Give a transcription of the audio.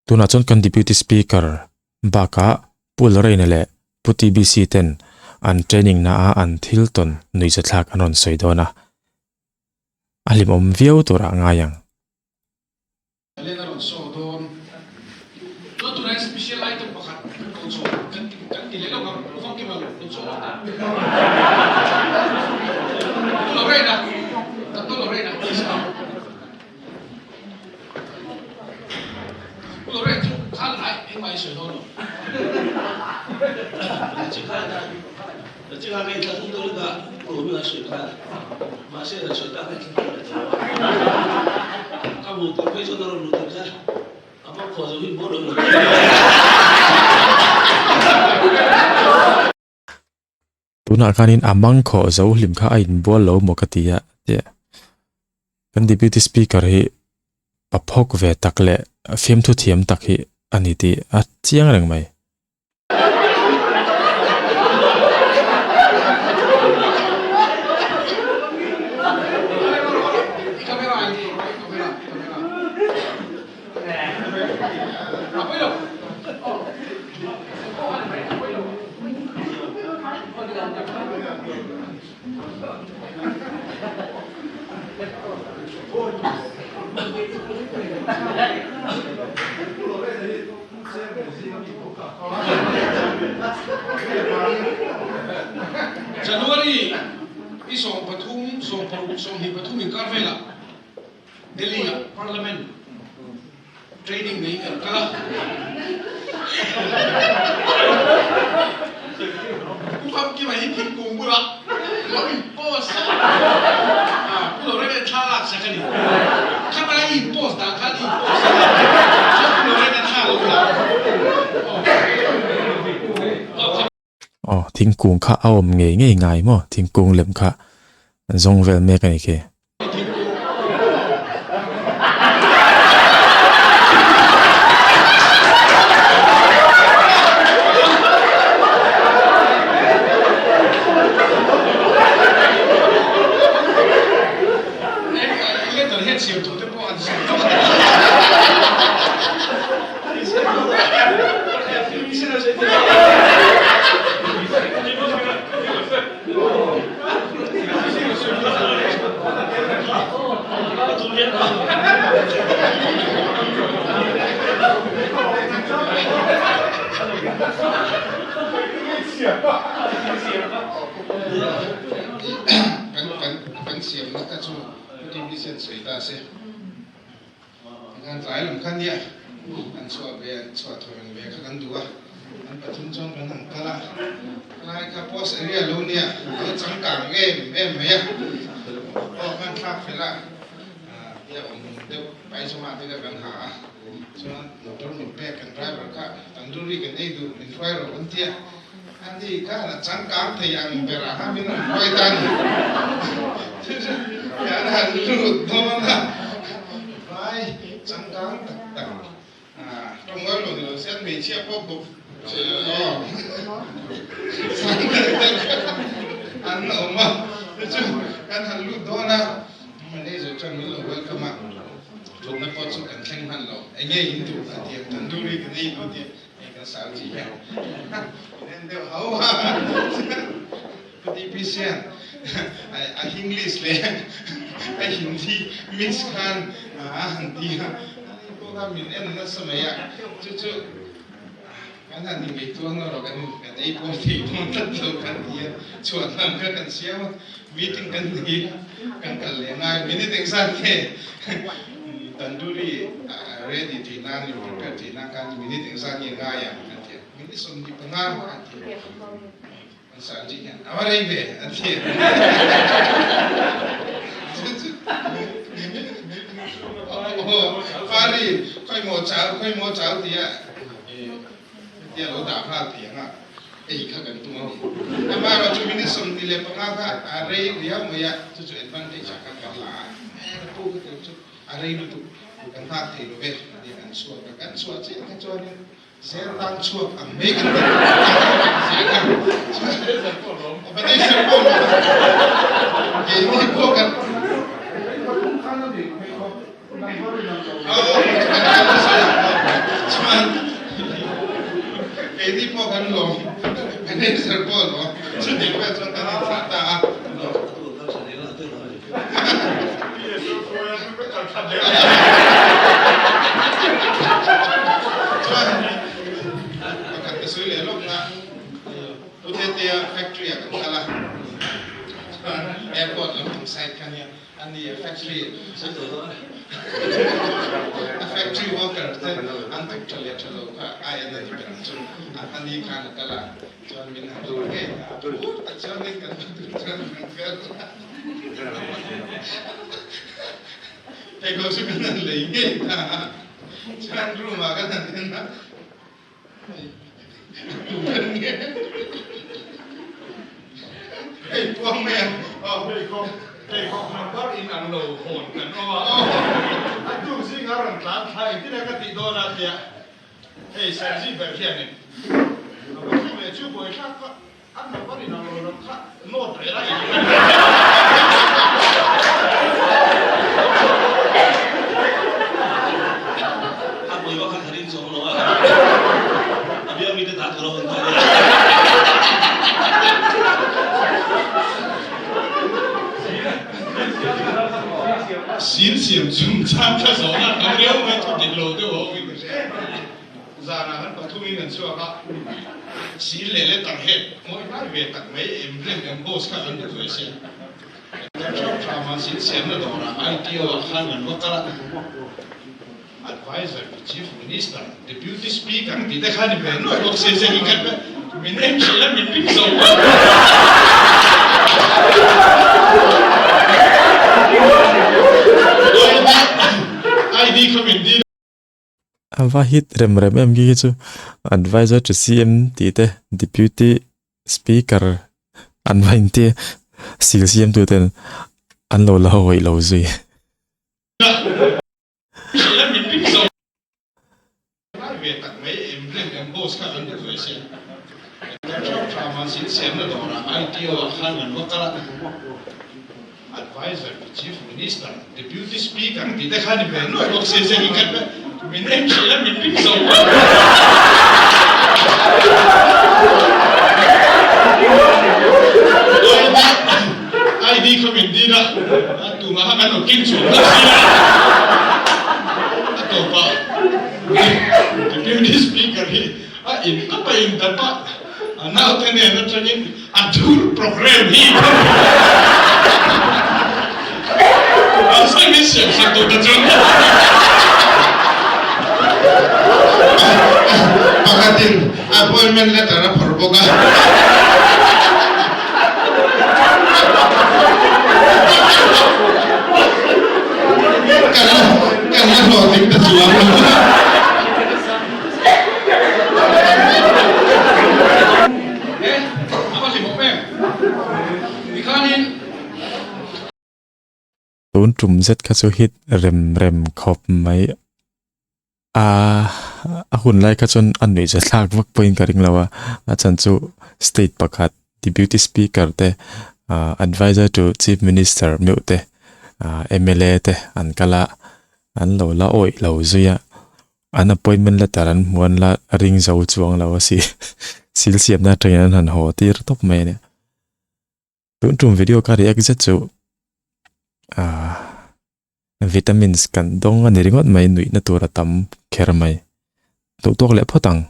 Tunah chuan kan Deputy Speaker bakah Pu Lorraine leh Pu TBC ten an training na a an thil tawn nuihzathlak an rawn sawi dawn a, a hlimawm viau turah a ngai ang. Len a rawn saw dawn. Chuan tunah hian special item pakhat kan ko chhuah kan ti kan ti leh lawk ang, Pu Famkima lo chhuah lawk ta. Pu Lorraine a, Doctor Lorraine a please come. Pu Lorraine chu kha la ai engmah i sawi dawn lo. Tunah khanin a mangkhawh zo hlim kha a inbual lo maw ka ti a tia kan deputy speaker hi pa phawk ve tak leh fiamthu thiam tak hi a ni tih a chiang reng mai. January ni 13, 16, 23 inkar velah Delhi-ah Parliament Training nei kan kal a. Pu Famkima hi thingkung bulah lo in post a, Pu Lorena thla lak sak a ni. Khata i in post dan khan i in post a, chuan Pu Lorena thla lo la. Aw, thingkung kha a awm ngei ngei ngai maw? Thingkung lem kha an zawng vel mek a ni khi. Kan siamna kha chu Pu Tibisen sawi ta se. Tikhan tlai lam kha nia an chhuah ve an chhuah thaw reng ve kha kan duh a, an pathum chuan kan han kal a, khalai kha post area lo nia lo changkang em em mai a, aw khan thlak fel a, tia awm deuh paijama te kha kan ha a, chuan motor min pek kan driver kha tandoori kan ei duh min hruai rawh kan tia, ani khan a changkang thei ang berah khan min rawn hruai ta a ni. Kan han lut dawn a, vai changkang tak tak tawng lo ni lo se an hmeichhia pawh bawk sang tak tak an awm a, chu kan han lut dawn a, manager chuan min lo welcome a, thutna pawh chu kan thleng hman lo, eng nge in duh a ti a, tandoori kan ei duh a ti a, hei kan sal chi hian min en deuh hau a. Pu TPC-a'n a Hinglish leh a Hindi mix khan a han ti a, ani pawh khan min en nasa mai a, chu chu kan han ingaihtuah na rawh kan kan ei pawl thei dawn tlat lo kan ti a, chhuah hnam kha kan siam a, meeting kan nei a, kan kal leh ngai, minute engzat nge tandoori ready theih nan in prepare theih nan khan minute engzat nge ngai ang kan ti a, minute 25 kan ti a. An sang dih hian a va rei ve an ti. Fari khoi maw chau khoi maw chau tia tia lo dah nghal thei ang a ei kha kan tum a ni. Amaherawh chu minute 25 kha a rei riau mai a, chu chu advantage ah khan kan la a, ka pu ka tir chu a rei lutuk kan nghak thei lo ve tia kan chhuak a, kan chhuah chiah kha chuanin Zel tan chhuak ang mai kan ti zel a. Pathian pawh keini pawh kan Keini pawh kan lawm, manager pawh a lawm. Chutiang vel chuan kan inthlah ta a. Chuan pakhat ka sawi leh lawk na, Pu Tetea factory ah kan kal a, chuan airport lampang side kha nia. A ni, a factory a factory worker te an thawk tha leh tha lo kha a en a ni ber chu a ni khan a kal a, chuan min han rawt ngei a, phur tak chuanin kan va tur chuan kan fel a, pheikhawk chu kan han lei ngei ta a, chuan room ah kan han en a, Hei puang mai ang aw. Pheikhawk pheikhawk number in ang lo hawn kan awm a. A tuk zinga rawn tlan thla engtin a ka tih dawn a tia hei Sergi ber hianin a va thleng leh chu buaithlak kha a number in ang lo lam kha note rel a in. A pawimawh kha ka ring chuang lo a, a biak mite dah tur a hun tawh a ni. Sin siam chungchang kha zawhna tam riau mai chu dik lo deuh a awm in ka hria. Zanah kan pathumin kan chhuak a, sil leh letter head ngawi hnai ve tak mai emblem emboss kha kan duh ve sia. Kan hrang hrama sil siamna dawrah ITO ah khan kan va kal a, Adviser to Chief Minister, Deputy Speaker tih te kha ni ve nuai bawk se zeng in kan min en hrih a min ring zo bawk. ID kha min dil. A va hit rem rem em khi khi chu adviser to CM tih te deputy speaker an va inti sil siam tu ten an lo la hawih lo zui. Adviser to Chief Minister, Deputy Speaker tih te kha ni ve nuai bawk se zeng in kan min en hrih a min ring zo bawk. ID kha min dil a, tumah kha kan lo keng chhuak bawk si a. A tawpah Deputy Speaker hi A in tawp a in dap a, a naute nen atangin a tour program hi an sawi min siam sak duh ta chuan Pakhatin appointment letter a phawrh bawk a. Kan la hlawhtling ta chuang lo. Tun tum zet kha chu hit rem rem khawp mai a a hun lai kha chuan a nuih za thlak vak pawhin ka ring lo a a chhan chu state pakhat deputy speaker te ah adviser to chief minister meuh te ah M_L_A te an kal a an lo la awih lo zui a. An appointment letter an hmuh an la ring zo chuang lo a si. Sil siamna atangin an han haw tir tawp mai a nia. Tun tum video ka react zet chu ah vitamins kan dawng a ni ringawt mai nuihna tur a tam kher mai. Duh tawk leh phawt ang.